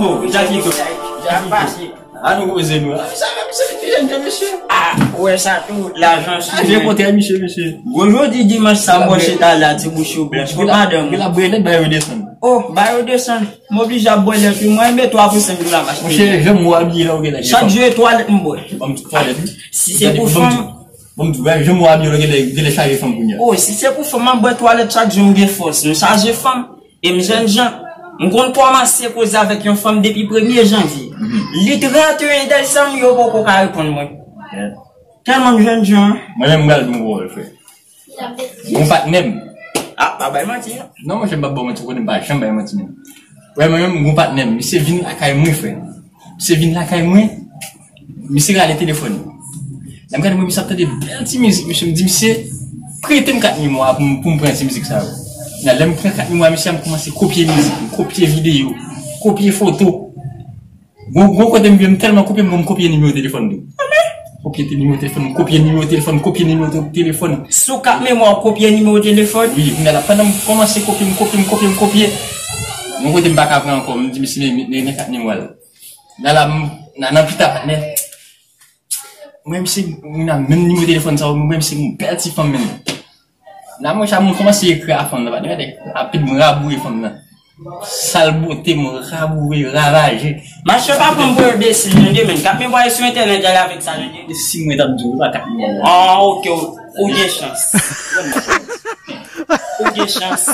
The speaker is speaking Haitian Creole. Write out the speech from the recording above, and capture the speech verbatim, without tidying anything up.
Oh, Jackie, Jackie. An nou poze nou. Ah, sa va, misye vin pi jèn ke misye. Ah, ou wè sa tou, lajan sou mwen. Ah, je kontre misye, misye. Bon, jodi dimanch sa, mwen chita la, ti bouch yo blanch. Pou madanm. Gen la bwè nèt, ba yo desann. Oh, ba yo desann. M oblije ap bwè lèt wi. Mwen, men twa pou senk dola m achte. Monchè, janm ou abiye la, ou gen lèt. Chak jou e twalèt m bwè. Ban m twalèt, wi. Si se pou fanm. Ban m twalèt, janm ou abiye la, ou gen lèt, gen lèt chaje fanm kounye a. Oh, si se pou fanm, m ap bwè twalèt chak jou, m gen fòs. M chaje fanm. E m jènjan, m konn kòmanse koze avèk yon fanm depi premye janvye. Li trannteyen desanm, yo poko ka reponn mwen. Tèlman m jènjan. Mwen menm, m pral di w yon pawòl, frè. Yon patnè m. Ah, pa bay manti, non. Non, monchè, m p ap ba w manti, ou konnen m pa janm bay manti, menm. Wè, mwen menm, yon patnè m, misye vin lakay mwen, frè. Misye vin lakay mwen, misye rale telefòn. Lè m gade mwen, misye ap tande bèl ti mizik, misye, m di misye, prete m kat memwa pou m, pou m pran ti mizik sa yo. Nan lè m pran kat memwa misye a, m kòmanse kopye mizik, m kopye videyo, kopye foto. Gon, gon kote m rive, m tèlman kopye, m, m kopye nimewo telefòn tou. Kopye te nimewo telefòn, m kopye nimewo telefòn, kopye nimewo te-, telefòn. Sou kat memwa, w kopye nimewo telefòn? Wi, kounye a la, pandan m kòmanse kopye, m kopye, m kopye, m kopye. Gon kote m pa ka pran ankò, m di misye, men, men, men kat memwa la. Nan la, m, nan, nan pita, patnè. Mwen menm se, mwen nan menm nimewo telefòn sa, mwen menm se yon bèl ti fanm menm. Nan mwen, sa mwen kòmanse ekri a fanm nan, patnè, gade, rapid, mwen raboure fanm nan. Sal bote, mwen raboure, ravaje. Machè pa pran m pou enbesil, tande, men. Kat memwa sou entènèt, ale avèk sa, tande. E si mwen t ap di w, pa kat memwa. Ah, ok, ou, ou gen chans. Ou gen chans.